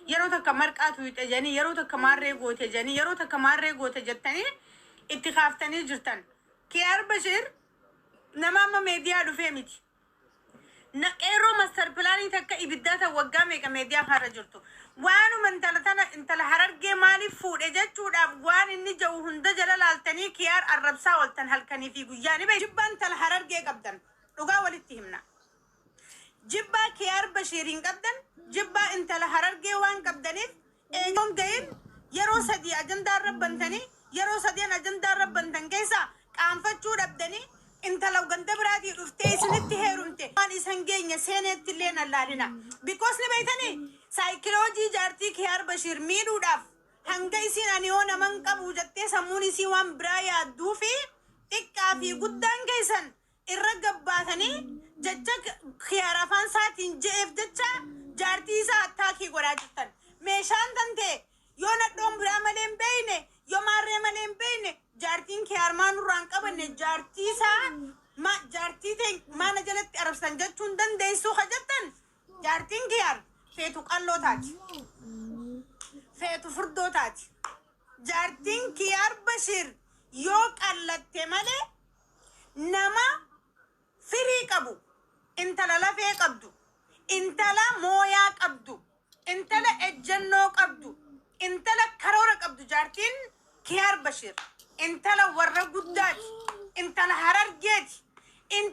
Yeroo takka marqaa tuyxe jedhanii, yeroo takka maarree goote jedhanii, yeroo takka maarree goote jettanii itti kaaftanii jirtan. Kiyaar Bashir nama amma meediyaa dhufee miti. Na qeerroo master pilaanii takka ibiddaa tan waggaa meeqa meediyaa kanarra jirtu. Waanuma intala tana intala Harargee maaliif fuudhe jechuudhaaf waan inni ja'u hunda jala laaltanii Kiyaar arrabsaa ooltan halkanii fi guyyaa ni beektu. Jibbaa intala Harargee qabdan dhugaa walitti himna. Jibbaa Kiyaar Bashiir hin qabdan, jibbaa intala Harargee waan qabdaniif eenyuun gahin yeroo 3 ajandaa irra bantanii, yeroo sadeen ajandaa irra bantan keessaa qaanfachuu dhabdanii intala ganda biraatii dhuftee isinitti heerumte waan isan geenye seeneetti illee nan laalina. Because ni beeytanii saayikiloojii jaartii Kiyaar Bashiir miidhuudhaaf hanga isiin ani hoo naman qabu jettee sammuun isii waan biraa yaadduu fi xiqqaa fi guddaan keessan irra gabbaatanii jecha Kiyaar afaan isaatiin je'eef jecha jaartii isaa attaakii godhaa jirtan. Meeshaan tantee yoo nadhoon biraa malee hin beeyne, yoo maarree malee hin beeyne, jaartiin Kiyaar maa nurraa hin qabanne, jaartii isaa ma jaartii tee maa na jalatti arabsan jechuu hin dandeessuu ka jettan, jaartiin Kiyaar feetu qalloo taati. Feetu furdoo taati. Jaartiin Kiyaar Bashiir yoo qallatte malee nama firii qabu, intala lafee qabdu, intala mooyaa qabdu, intala ejjennoo qabdu, intala karoora qabdu jaartiin Kiyaar Bashiir. Intala warra guddaati. Intala Harargeeti. In,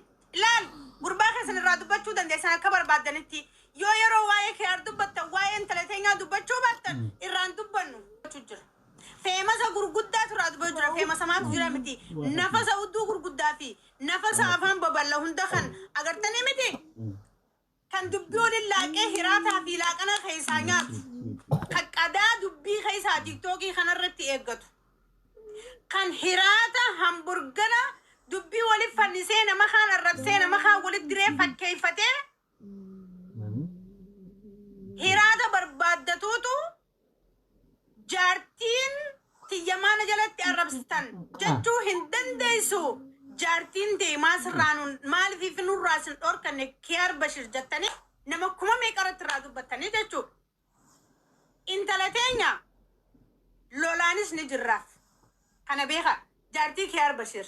laal, gurbaa keessan irraa dubbachuu dandeessan akka barbaaddanitti. Yoo yeroo waa'ee Kiyaar dubbattan waa'ee intala teenyaa dubbachuu baattan irraan dubbannu. Jira. Feemasa gurguddaatu irraa dubbatu jira. Feemasa maatu jira miti. Nafasa udduu gurguddaa fi nafasa afaan baballa hunda kan agartanii miti. Kan dubbii waliin laaqee hiraataa fi laaqana keessaa nyaatu. Kan qadaa dubbii keessaa tiktookii kanarratti eeggatu. Kan hiraata hamburgara dubbii waliin fannisee nama kaan arrabsee nama kaan walitti diree fakkeeffatee hiraata barbaaddatuutu jaartiin tiyya maana jalatti arrabsitan jechuu hin dandeessu. Jaartiin tee maa sirraa nun maaliif nurraa sin dhorkanne Kiyaar Bashir jettanii nama kuma meeqa irratti irraa dubbattanii jechuudha. Intala teenya lolaanis ni jirraaf. Kana beeka, jaartii Kiyaar Bashir.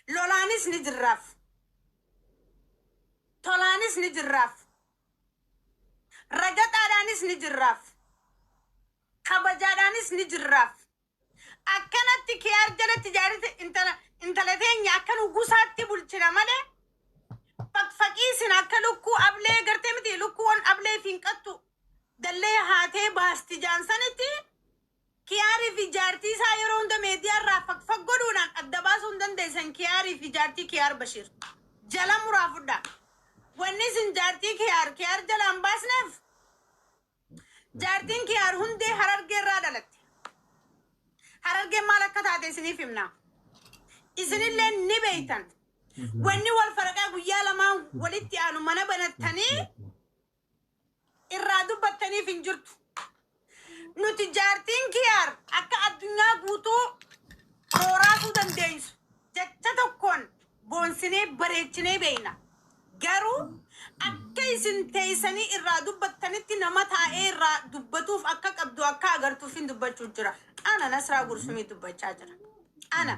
Lolaanis ni jirraaf. Tolaanis ni jirraaf. Ragaxaadhaanis ni jirraaf. Kabajaadhaanis ni jirraaf. Akkanatti Kiyaar jalatti jaarti intala intala teenya akka nugusaatti bulchina malee faqfaqii isin akka lukkuu ablee gartee miti lukkuuwwan ablee fi hin qattu dallee haatee baasti jaansanitti Kiyaarii fi jaartii isaa yeroo hunda meediyaa irraa faqfaq godhuudhaan adda baasuu hin dandeessan Kiyaarii fi jaartii Kiyaar Bashiir. Jala muraa fudhaa. Wanni isin jaartii Kiyaar Kiyaar jalaa hin baasneef jaartiin Kiyaar hundee Harargee irraa dhalatte. Harargeen maal akka taate isiniif himna. Isinillee ni beeytan. Wanni wal faraqaa guyyaa lamaan walitti aanu mana banattanii irraa dubbattaniif hin jirtu. Nuti jaartiin Kiyaar akka addunyaa guutuu rooraasuu dandeessu jecha tokkoon boonsinee bareechinee beekna. Garuu akka isin teessanii irraa dubbattanitti nama taa'ee irraa dubbatuuf akka qabdu akka agartuuf hin dubbachuu jira. Ana Nasraa Gursumii dubbachaa jira. Ana.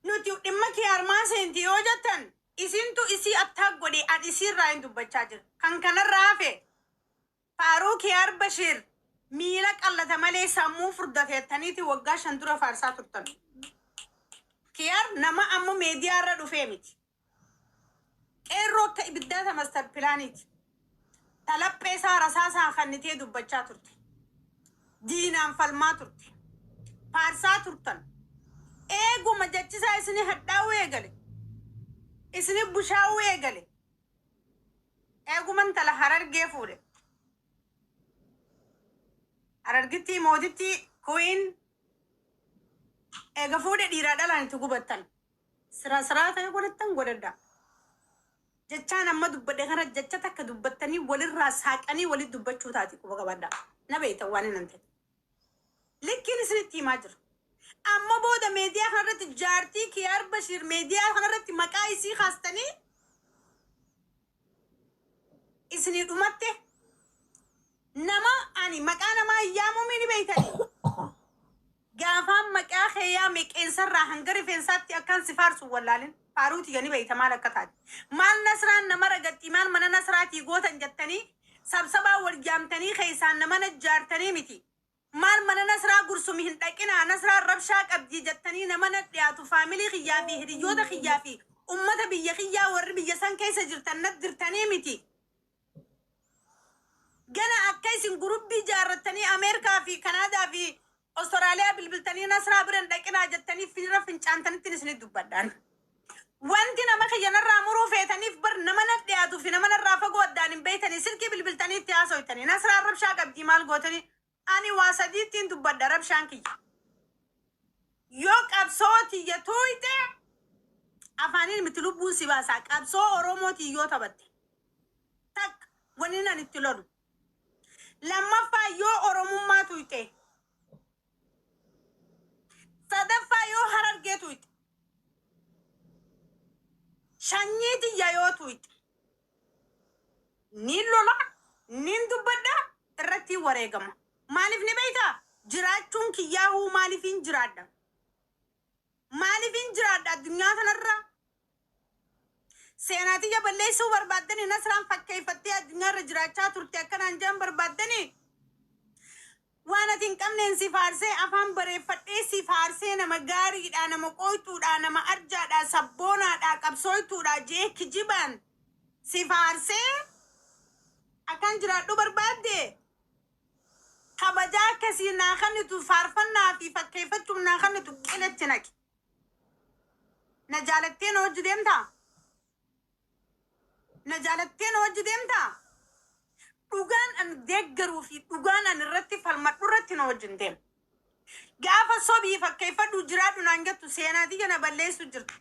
Nuti dhimma Kiyaar maa seenti yoo jettan isintu isii attaak godhe, an isiirraa hin dubbachaa jira. Kan kanarraa hafe faaruu Kiyaar Bashiir miila qallata malee sammuu furdateettaniiti waggaa 5 dura faarsaa turtan. Kiyaar nama amma meediyaa irra dhufee miti. Qeerroo akka ibiddaa ta master pilaaniiti. Ta laphee isaa rasaasaan kannitee dubbachaa turte. Diinaan falmaa turte. Faarsaa turtan. Eeguma jechisaa isini hadhaa'uu eegale. Isini bushaa'uu eegale. Eeguma intala Harargee fuudhe. Harargittii mootittii queen eega fuudhe dhiiraa dhalaan itti gubattan. Siraa siraa ta'e godhattan godhadhaa. Jechaan amma dubbadhe kana jecha takka dubbattanii walirraa saaqanii walitti dubbachuu taati quba qabadhaa. Na beektan waan hin ta'e. Likkiin isinitti himaa jira. Amma booda meediyaa kanarratti jaartii Kiyaar Bashiir meediyaa kanarratti maqaa isii kaastanii isinii dhumatte. Nama ani maqaa namaa hin yaamuu ni beeytanii. Gaafaan maqaa kee yaame qeensarraa hanga rifeensaatti akkaan si faarsu wallaalin. Faaruuti gani beeyta maal akka taate. Maal Nasraan nama ragatti, maal mana Nasraatii gootan jettanii sabsabaa wal jaamtanii keessaan nama najjaartanii miti. Maal mana Nasraa Gursumi hin dhaqinaa, Nasraan rabshaa qabdii jettanii nama na dhiyaatu, faamilii kiyyaa fi hiriyoota kiyyaa fi ummata biyya kiyyaa warri biyya san keessa jirtan na dirtanii miti. Gana akka isin gurubbii jaarrattanii Ameerikaa fi Kanaadaa fi Austraaliyaa bilbiltanii Nasraa bira hin dhaqinaa jettanii fira fincaantanitti isinit dubbadhaan. Wanti nama kiyya narraa muruu feetaniif bar nama na dhiyaatuu fi nama narraa fagoo addaan hin beeytanii, silkii bilbiltanii itti haasoytanii. Nasraan rabshaa qabdii maal gootanii? Ani waa sadiittiin dubbadha rabshaan kiyya. Yoo qabsoo tiyya tuuyte, afaaniin miti, lubbuun si baasaa. Qabsoo Oromootiin yoo taphatte. Takka wanni nan itti lolu. Lammaffaa, yoo Oromummaa tuyte. Sadaffaa, yoo Harargee tuyte. Shanyii tiyya yoo tuyte. Niin lola, niin dubbadha, irratti wareegama. Maaliif ni beektaa? Jiraachuun kiyyaahuu maaliifin jiraadha? Maaliifin jiraadha addunyaa kanarra? Seenaa tiyya balleessuu barbaaddanii, Nasraan fakkeeffattee addunyaarra jiraachaa turte akkanaan jedhan barbaaddanii, waan ati hin qabneen si faarsee, afaan bareeffadhee si faarsee, nama gaariidha, nama qooytuudha, nama arjaadha, sabboonaadha, qabsooytuudha jee kijibaan si faarsee akkan jiraadhu barbaadde, kabajaa akkasii naa kennitu, faarfannaa fi fakkeeffachuuf naa kennitu qiletti naqi. Na jaalattee na hojii deemtaa? Na jaalattee na hojii deemtaa? Dhugaan an deeggaruu fi dhugaan an irratti falmadhu irratti na wajjin deema. Gaafa sobii fakkeeffadhu jiraadhu naan jettu, seenaa tiyya na balleessu jirtu.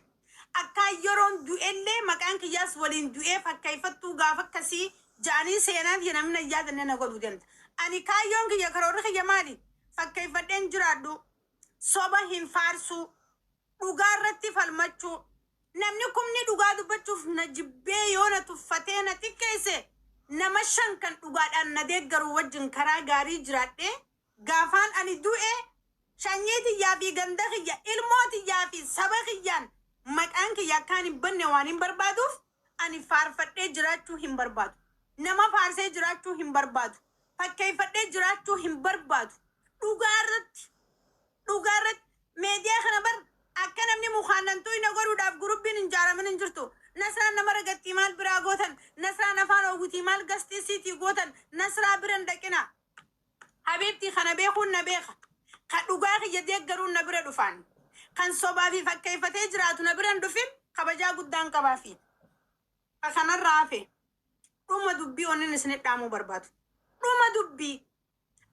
Akkaan yeroon du'ellee maqaan kiyyaas waliin du'ee fakkeeffattuu gaafa akkasii ja'anii seenaa tiyya namni na yaadanne na godhuu deemta. Ani kaayyoon kiyya, karoorri kiyya maali? Fakkeeffadheen jiraadhu. Soba hin faarsuu. Dhugaa irratti falmachuu. Namni kumni dhugaa dubbachuuf na jibbee yoo na tuffatee na xiqqeesse, nama shan kan dhugaadhaan na deeggaru wajjin karaa gaarii jiraadhee, gaafaan ani du'e shanyii tiyyaa fi ganda kiyya, ilmoo tiyyaa fi saba kiyyaan maqaan kiyya akkaan hin banne waan hin barbaaduuf, ani faarfadhee jiraachuu hin barbaadu. Nama faarsee jiraachuu hin barbaadu. Fakkeeffadhee jiraachuu hin barbaadu. Dhugaa irratti, dhugaa irratti meediyaa kana bar akka namni mukaannantuu na godhuudhaaf gurubbiin hin jaaramin hin jirtu. Nasraan nama ragattii maal biraa gootan? Nasraan afaan oowwitii maal gastii siitii gootan? Nasraa bira hin dhaqina. Habiibtii, kana beekuun na beeka. Kan dhugaa kiyya deeggaruun na bira dhufaan. Kan sobaa fi fakkeeffatee jiraatu na bira hin dhufin, kabajaa guddaan qabaafi. Kanarraa hafe, dhuma dubbii wanni isin dhaamuu barbaadu. Dhuma dubbii.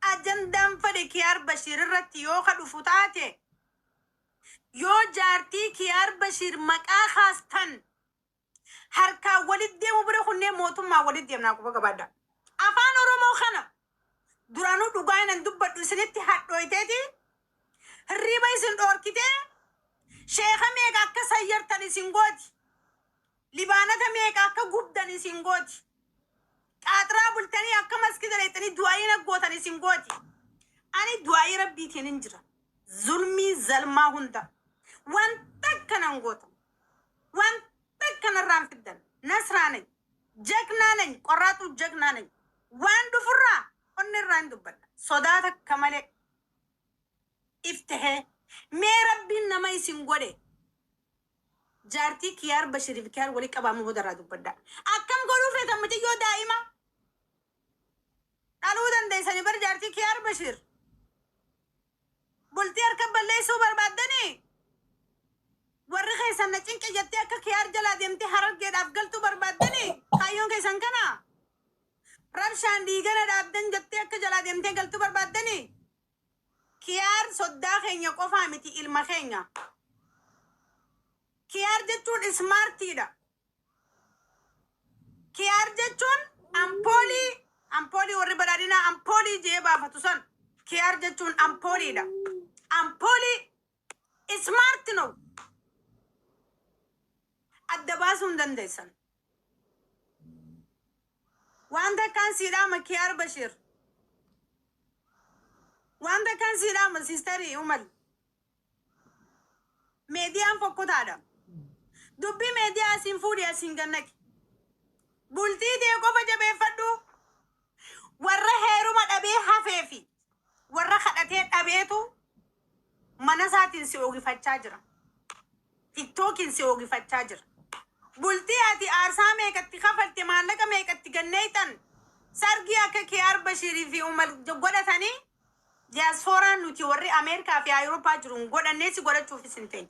Ajandaan fedhe Kiyaar Bashiir irratti yoo ka dhufu taate, yoo jaartii Kiyaar Bashiir maqaa kaastan, harkaan walit deemu bira kunneen mootummaa walit deemnaa quba qabaadha. Afaan Oromoo kana duraanuu dhugaa hinan dubbadhu isinitti hadhooyteeti, hirriiba isin dhoorkitee, sheeka meeqa akka sayyartan isin gooti. Libaanata meeqa akka gubdan isin gooti. Qaaxiraa bultanii akka maskida dheexanii du'aayii naggootan isin gooti. Ani du'aayii rabbiitiin hin jira. Zulmii zalmaa hunda. Wanta akkanan gootan. Wanta akkanarraan fiddan. Nasraa nañ. Jagnaa nañ. Qorraaxuu jagnaa nañ. Waan dhufurraa onni irraa hin dubbadha. Sodaa takka malee. Iftahee. Mee rabbiin nama isin godhe. Jaartii Kiyaar Bashiriif Kiyaar walii qabaamu boodarraa dubbadha. Akkam godhuu feetan mucayyoo daa'ima? Dhaluu dandeessanii bar jaartii Kiyaar Bashir. Bultii harka balleessuu barbaaddanii, warri keessan na cinqe jettee akka jalaa deemtee galtuu barbaaddanii, kaayyoon keessan kana. Rabshaan dhiigana dhaabdan jettee akka jalaa deemtee galtuu barbaaddanii, Kiyaar soddaa keenya qofaa miti, ilma keenya. Kiyaar jechuun smartiidha. Kiyaar jechuun ampoolii, ampoolii warri badhaadhinaa ampoolii jee baafatu san. Kiyaar jechuun ampooliidha. Ampoolii smart ነው. Adda baasuu hin dandeessan. Wanta akkaan siidhaama, Kiyaar Bashir. siidhaama siistarii umal. Meediyaan fokkotaadha. Dubbii meediyaa asiin fuudhi asiin gannaqi. Bultii tee qofa jabeeffadhu. Warra heeruma dhabee hafeefi warra kadhatee dhabeetu mana isaatiin si oogifachaa jira. Tiktookiin si oogifachaa jira. Bultii ati aarsaa meeqatti kafalte, maallaqa meeqatti ganneeyxan, sargii akka Kiyaar Bashiirii fi Umal godhatanii, diyaasfooraan nuti warri Ameerikaa fi Awurooppaa jiru hin godhannee si godhachuufis hin ta'e.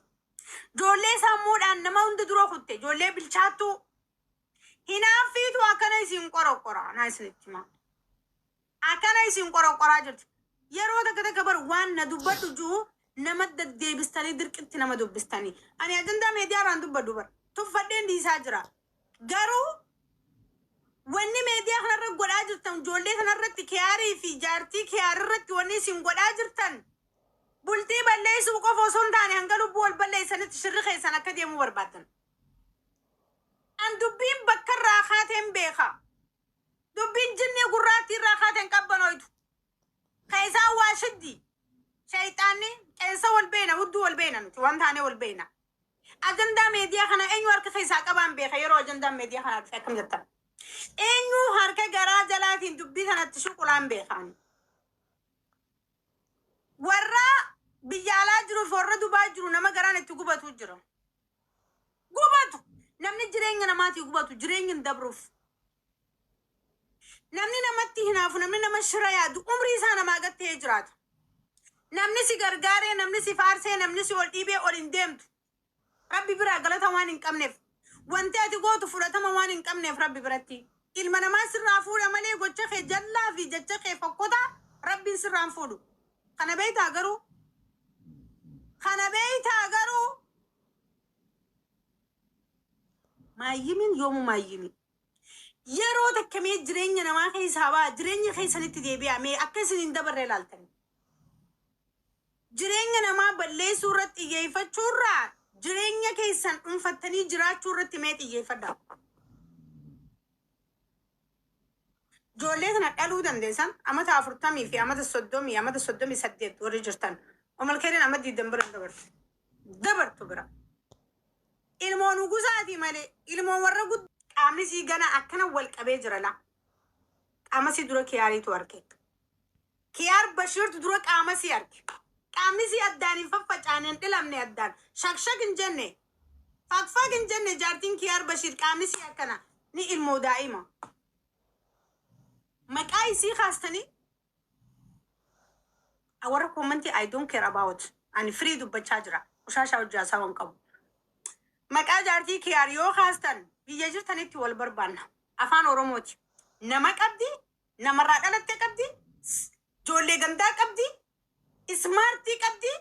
Ijoollee sammuudhaan nama hunda dura kutte, ijoollee bilchaattuu hinaaffiitu akkana isin qoroqora naa isinitti himaa. Akkana isin qoroqoraa jirti. Yeroo takka takka bar waan na dubbadhu jiru nama deddeebistanii dirqitti nama dubbistanii. Ani ajandaa miidiyaarraan dubbadhu bar. Tuffadheen dhiisaa jira. Garuu wanni miidiyaa kanarra godhaa jirtan, ijoollee kanarratti, Kiyaarii fi jaartii Kiyaar irratti wanni isin godhaa jirtan bultii balleessuu qofa osoo hin taane hanga lubbuu wal balleessanitti shirri keessan akka deemuu barbaaddan. An dubbiin bakka irraa kaateen beeka. Dubbiin jinnii gurraattii irraa kaateen qabbanooytu. Keessaan waa shiddi. Shayxaanni qeensa wal beena, hudduu wal beena, nuti waan taane wal beena. Ajandaa miidiyaa kana eenyu harka keessaa qabaan beeka. Yeroo ajandaan miidiyaa kana dhufe akkam jettan? Eenyu harka garaa jalaatiin dubbii kanatti shuqulaan beekaan? Warra biyya alaa jiruuf warra Dubaa jiru nama garaan itti gubatu jira. Gubatu. Namni jireenya namaatii gubatu jireenya hin dabruuf. Namni namatti hinaafu, namni nama shira yaadu umrii isaa namaa gattee jiraata. Namni si gargaaree, namni si faarsee, namni si ol dhiibee ol hin deemtu. Rabbi biraa galata waan hin qabneef. Wanti ati gootu fudhatama waan hin qabneef Rabbi biratti. Ilma namaa sirraa fuudha malee gocha kee jallaa fi jecha kee fokkotaa Rabbiin sirraan fuudhu. Kana beektaa garuu? Kana beektaa garuu? Maayyimiin yoomu maayyimi. Yeroo takka mee jireenya namaa keessaa ba'a, jireenya keessanitti deebi'a, mee akka isin hin dabarre ilaaltani. Jireenya namaa balleessuu irratti xiyyeeffachuu irraa jireenya keessan dhuunfattanii jiraachuu irratti mee xiyyeeffadhaa. Ijoollee sana dhaluu dandeessan amata 40 fi amata 30, amata 38 warri jirtan. Omalkeeriin amma 20 bira hin dabartu. Dabartu bira. Ilmoon ugusaati malee ilmoon warra guddaa. Qaamni sii gana akkana wal qabee jira laa. Qaama sii dura Kiyaariitu arge. Kiyaar Bashiirtu dura qaama sii arge. Qaamni sii addaan hin faffacaane, hin dhilamne addaan. Shakshak hin jenne. Fakfak hin jenne. Jaartiin Kiyaar Bashiir qaamni sii akkana. Ni ilmoo daa'ima. Maqaa isii kaastanii warra commentii, I don't care about. Ani firii dubbachaa jira. Qushaashaa hojjaasaa waan qabu. Maqaa jaartii Kiyaar yoo kaastan biyya jirtanitti wal barbaanna. Afaan Oromooti. Nama qabdi, namarraa dhalatte qabdi, ijoollee gandaa qabdi, smartii qabdi,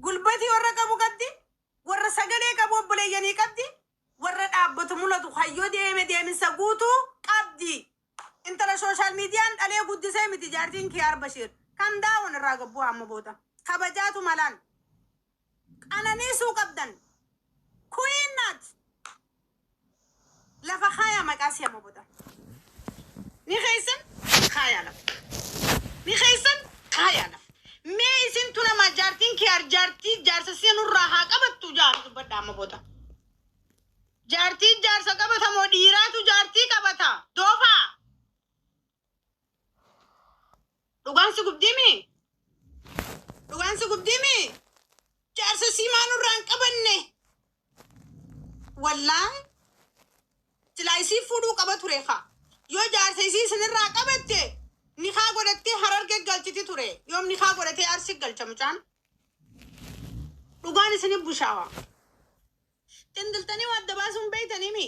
gulbatii warra qabu qabdi, warra sagalee qabu obboleeyyanii qabdi, warra dhaabbatu mul'atu hayyoo deeme deeminsa guutuu qabdi. Intala social mediaan dhalee guddisee miti jaartiin Kiyaar Bashiir. Kan daawwan irraa gabbuu amma booda. Kabajaatu malaan. Qananiisuu qabdan. Kuinnaat. Lafa kaayaa maqaa si amma booda. Ni keessan kaayaa lafa. Ni keessan kaayaa lafa. Mee isin tuna jaartiin Kiyaar jaartii jaarsa si nurraa haa qabattu jaar dubbadha amma booda. Jaartiin jaarsa qabata moo dhiiraatu jaartii qabata? Doofaa. Dhugaan si gubdiimi? Dhugaan si gubdiimi? Jaarsa siimaa nurraa hin qabanne. Wallaahi. Silaa isii fuudhuu qaba ture kaa. Yoo jaarsa isii isinirraa qabatte nikaa godhattee Harargee galchiti ture. Yoom nikaa godhatee Arsii galcha mucaan? Dhugaan isinif bushaawa. Xindiltanii waa adda baasuun beeytanii mi?